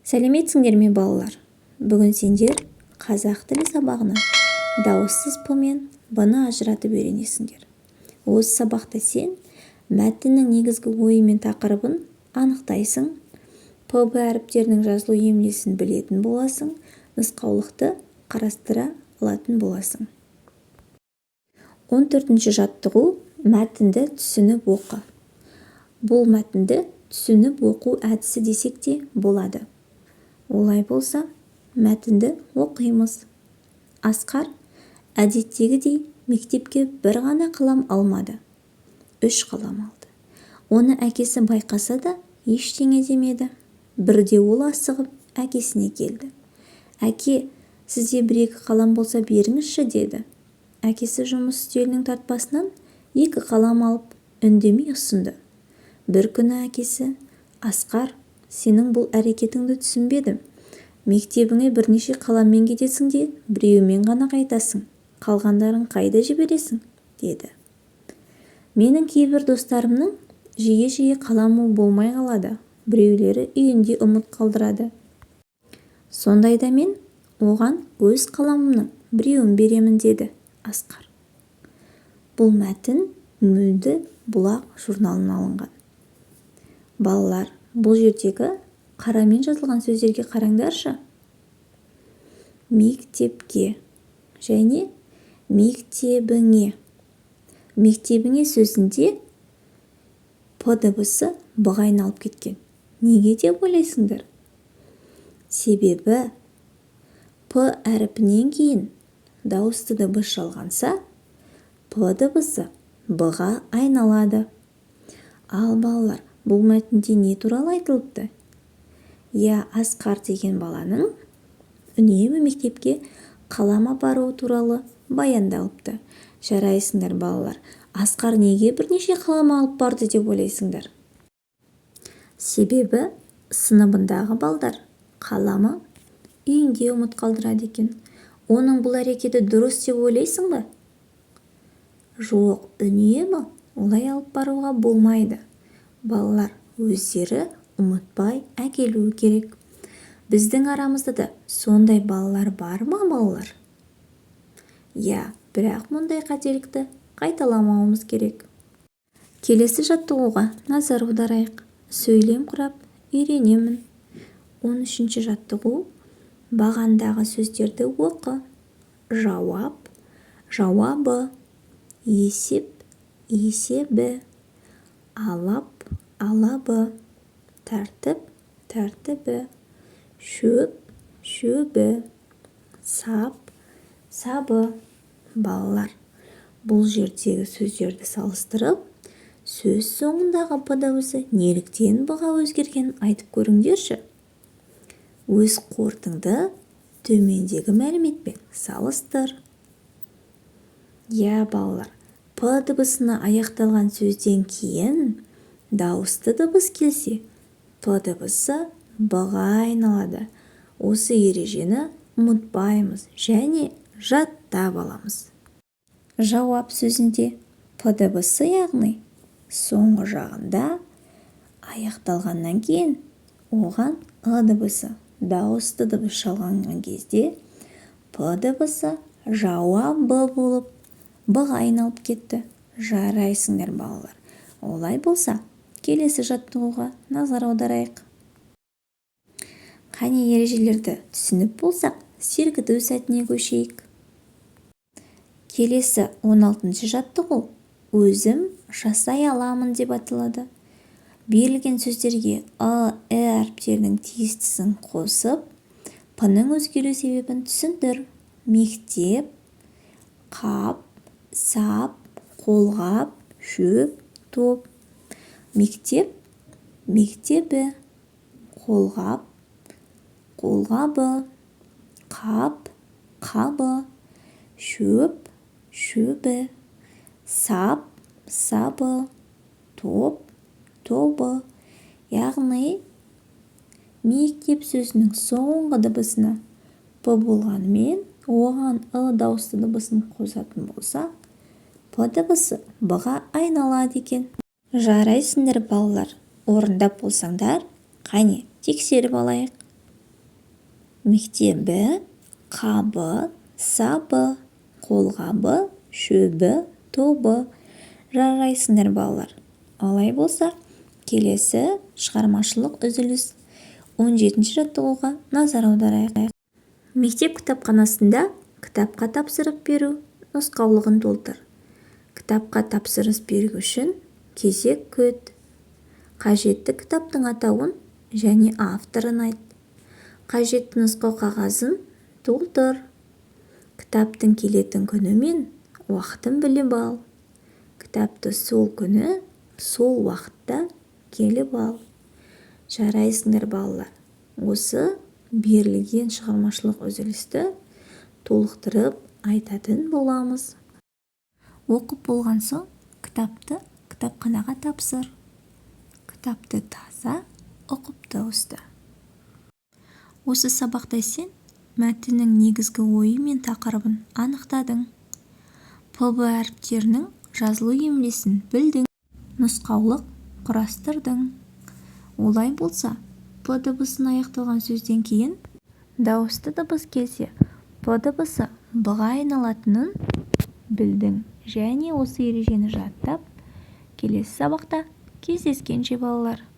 Сәлеметсіңдер ме, балалар! Бүгін сендер қазақ тілі сабағынан дауыссыз п мен б-ны ажыратып үйренесіңдер. Осы сабақта сен мәтіннің негізгі ойы мен тақырыбын анықтайсың, п, б әріптерінің жазылу емлесін білетін боласың, нұсқаулықты қарастыра алатын боласың. 14-ші жаттығу: мәтінді түсініп оқы. Бұл мәтінді түсініп оқу әдісі десек те болады. Олай болса, мәтінді оқимыз. Асқар әдеттегідей мектепке бір ғана қалам алмады, үш қалам алды. Оны әкесі байқаса да, ештеңе демеді. Бірде ол асығып әкесіне келді. «Әке, сізде бір-екі қалам болса, беріңізші», – деді. Әкесі жұмыс үстелінің тартпасынан екі қалам алып, үндемей ұсынды. Бір күні әкесі: «Асқар, сенің бұл әрекетіңді түсінбедім. Мектебіңе бірнеше қаламмен кетесің де, біреуімен ғана қайтасың. Қалғандарын қайда жібересің?» – деді. «Менің кейбір достарымның жиі-жиі қаламы болмай қалады. Біреулері үйінде ұмыт қалдырады. Сондайда мен оған өз қаламымның біреуін беремін», – деді Асқар. Бұл мәтін «Мөлдір бұлақ» журналынан алынған. Балалар, бұл жердегі қарамен жазылған сөздерге қараңдаршы: мектепке және мектебіңе. «Мектебіңе» сөзінде п дыбысы б-ға айналып кеткен. Неге деп ойлайсыңдар? Себебі п әрпінен кейін дауысты дыбыс жалғанса, п дыбысы б-ға айналады. Ал, балалар, бұл мәтінде не туралы айтылыпты? Иә, Асқар деген баланың үнемі мектепке қалам апаруы туралы баяндалыпты. Жарайсыңдар, балалар! Асқар неге бірнеше қалам алып барды деп ойлайсыңдар? Себебі сыныбындағы балдар қаламы үйінде ұмыт қалдырады екен. Оның бұл әрекеті дұрыс деп ойлайсың ба? Жоқ, үнемі олай алып баруға болмайды. Балалар өздері ұмытпай әкелуі керек. Біздің арамызда да сондай балалар бар ма, балалар? Иә, бірақ мұндай қателікті қайталамауымыз керек. Келесі жаттығуға назар аударайық. Сөйлем құрап үйренемін. 13-ші жаттығу: бағандағы сөздерді оқы. Жауап, жауабы, есеп, есебі, алап, алабы, тәртіп, тәртібі, шөп, шөбі, сап, сабы. Балалар, бұл жердегі сөздерді салыстырып, сөз соңындағы п дыбысы неліктен б-ға өзгергенін айтып көріңдерші. Өз қорытыңды төмендегі мәліметпен салыстыр. Иә, балалар, п дыбысына аяқталған сөзден кейін дауысты дыбыс келсе, п дыбысы б-ға айналады. Осы ережені ұмытпаймыз және жаттап аламыз. Жауап сөзінде п дыбысы, яғни соңғы жағында аяқталғаннан кейін оған ы дыбысы, дауысты дыбыс жалғанған кезде, п дыбысы жауабы болып б-ға айналып кетті. Жарайсыңдар, балалар! Олай болса, келесі жаттығуға назар аударайық. Қане, ережелерді түсініп болсақ, сергіту сәтіне көшейік. Келесі 16-шы жаттығу «Өзім жасай аламын» деп аталады. Берілген сөздерге ы, і әріптерінің тиістісін қосып, п-ның өзгеру себебін түсіндір. Мектеп, қап, сап, қолғап, шөп, топ. Мектеп, мектебі, қолғап, қолғабы, қап, қабы, шөп, шөбі, сап, сабы, топ, тобы. Яғни мектеп сөзінің соңғы дыбысына п болғанымен, оған ы дауысты дыбысын қосатын болсақ, п дыбысы б-ға айналады екен. Жарайсыңдар, балалар! Орындап болсаңдар, қане, тексеріп алайық. Мектебі, қабы, сабы, қолғабы, шөбі, тобы. Жарайсыңдар, балалар! Олай болса, келесі шығармашылық үзіліс, 17-ші жаттығуға назар аударайық. Мектеп кітапханасында кітапқа тапсырыс беру нұсқаулығын толтыр. Кітапқа тапсырыс беру үшін кезек күт. Қажетті кітаптың атауын және авторын айт. Қажетті нұсқау қағазын толтыр. Кітаптың келетін күні мен уақытын біліп ал. Кітапты сол күні, сол уақытта келіп ал. Жарайсыңдар, балалар! Осы берілген шығармашылық үзілісті толықтырып айтатын боламыз. Оқып болған соң, кітапты кітапханаға тапсыр. Кітапты таза, ұқыпты ұста. Осы сабақта сен мәтіннің негізгі ойы мен тақырыбын анықтадың, п, б әріптерінің жазылу емлесін білдің, нұсқаулық құрастырдың. Олай болса, п дыбысын аяқталған сөзден кейін дауысты дыбыс келсе, п дыбысы б-ға айналатынын білдің және осы ережені жаттап, келесі сабақта кездескенше, балалар!